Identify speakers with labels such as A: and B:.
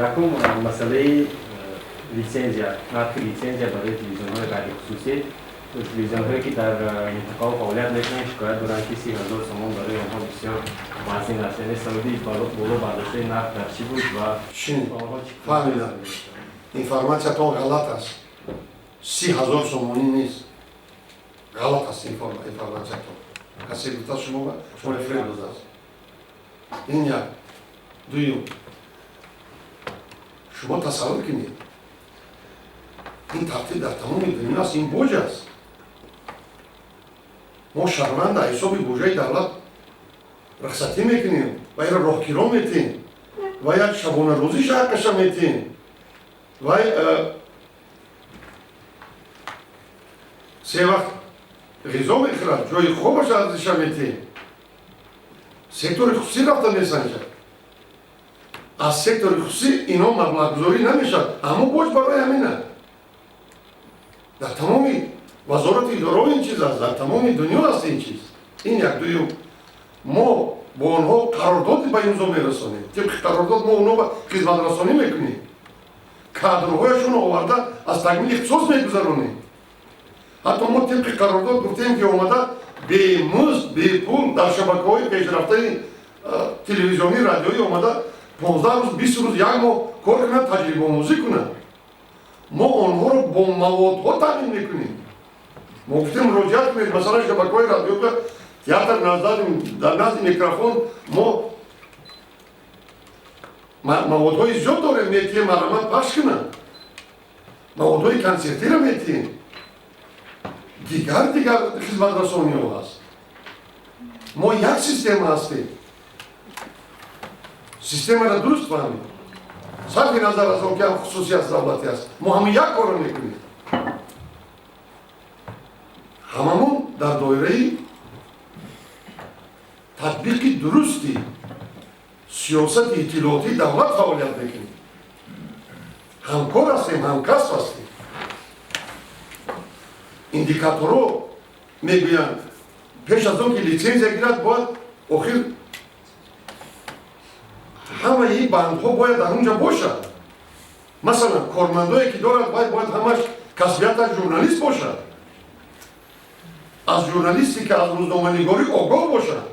A: Якум, масъалаи литсензия, нархи литсензия барои телевизионҳои ғайрихусусӣ. Телевизионҳое, ки дар минтақаҳо фаъолият мекунанд, шикоят доранд, ки 30 000 сомон барои онҳо бисёр вазнин аст. Яъне сабаби боло бардоштаи нарх дар чӣ буд ва онҳо чӣ?
B: Фаҳмидам, информатсиятон ғалат аст. 30 000 сомонӣ нест, ғалат аст информатсиятон. Касе гуфтааст шумо, шумо фиреб додааст. Ин як. Дуюм, шумо тасаввур кунед, ин тартиб дар тамоми дунё аст. Ин боҷ аст. Мо шаҳрванда ҳисоби буҷаи давлат рухсатӣ мекунем ва иро роҳкиро метиҳем ва як шабонарӯзӣ ҳаққаша метиҳем. Вай се вақт ғизо мехӯрад, ҷои хобаш арзиша метиҳем. Сектори хусусӣ рафта месанҷад, аз сектори хусусӣ ино маблағгузорӣ намешавад. Аммо боҷ барои ҳамина дар тамоми вазорати идораҳо ин чиз аст, дар тамоми дунё аст ин чиз. Ин як. Дуюм, мо бо онҳо қарордод ба имзо мерасонем. Тибқи қарордод мо онҳо ба хизматрасонӣ мекунем, кадрҳояшонро оварда аз такмили ихтисос мегузаронем. Ҳатто мо тибқи қарордод гуфтем, ки омада бемузд, бепул дар шабакаҳои пешрафтаи телевизионӣ, радиоӣ омада 15 рӯз, 20 рӯз, як моҳ кор кунад, таҷрибаомӯзӣ кунад. Мо онҳоро бо маводҳо таъмин мекунем. Мо гуфтем, муроҷиат кунед, масалан, шабакаҳои радио, театр, дар назди микрофон мо маводҳои зиёд дорем, метиҳем, марҳамат, пахш кунад. Маводҳои консертиро метиҳем, дигар дигар хизматрасониҳо ҳаст. Мо як система ҳастем. Системаро дуруст фаҳмед. Сарфи назар аз он ки ҳам хусусӣ аст, давлатӣ аст, мо ҳама як корро мекунем. Ҳамамон дар доираи татбиқи дурусти сиёсати иттилоотии давлат фаъолият мекунем. Ҳамкор ҳастем, ҳамкасб ҳастем. Индикаторҳо мегӯянд, пеш аз он ки литсензия гирад, бояд охир ҳамаи бандҳо бояд дар он ҷо бошад. Масалан, кормандое, ки дорад, вай бояд ҳамаш касбияташ журналист бошад, аз журналистика, аз рӯзноманигорӣ огоҳ бошад.